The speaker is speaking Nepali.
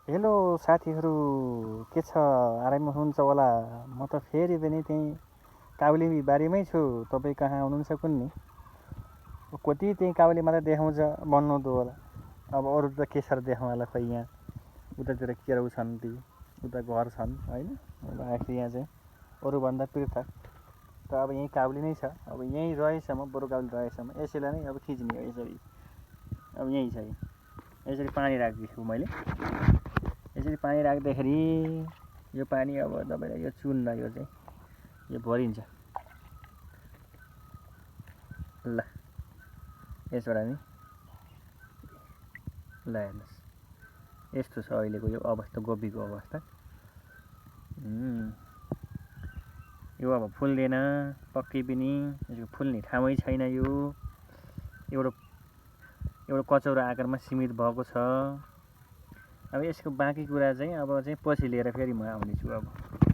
हेलो साथीहरू, के छ? आराममा हुनुहुन्छ होला। म त फेरि पनि त्यहीँ काउली बारीमै छु। तपाईँ कहाँ हुनुहुन्छ कुन्नी? कति त्यहीँ काउली मात्रै देखाउँछ, भन्नुहुँदो होला। अब अरू त के सर देखाउँला खै। यहाँ उतातिर केराउ छन्, ती उता घर छन् होइन। अब आखिर यहाँ चाहिँ अरूभन्दा पृथक त अब यहीँ काउली नै छ। अब यहीँ रहेछ, म बरु काउली रहेछ यसैलाई नै अब खिच्ने हो यसरी। अब यहीँ छ, यसरी पानी राख्दैछु मैले। यसरी पानी राख्दाखेरि यो पानी अब तपाईँलाई यो चुन्न, यो चाहिँ यो भरिन्छ। ल यसबाट नि ल हेर्नुहोस्, यस्तो छ अहिलेको यो अवस्था, गोबीको अवस्था। यो अब फुल्दैन पक्कै पनि, यसको फुल्ने ठाउँै छैन। यो एउटा कचौरा आकारमा सीमित भएको छ। अब यसको बाँकी कुरा चाहिँ अब चाहिँ पछि लिएर फेरि म आउनेछु। अब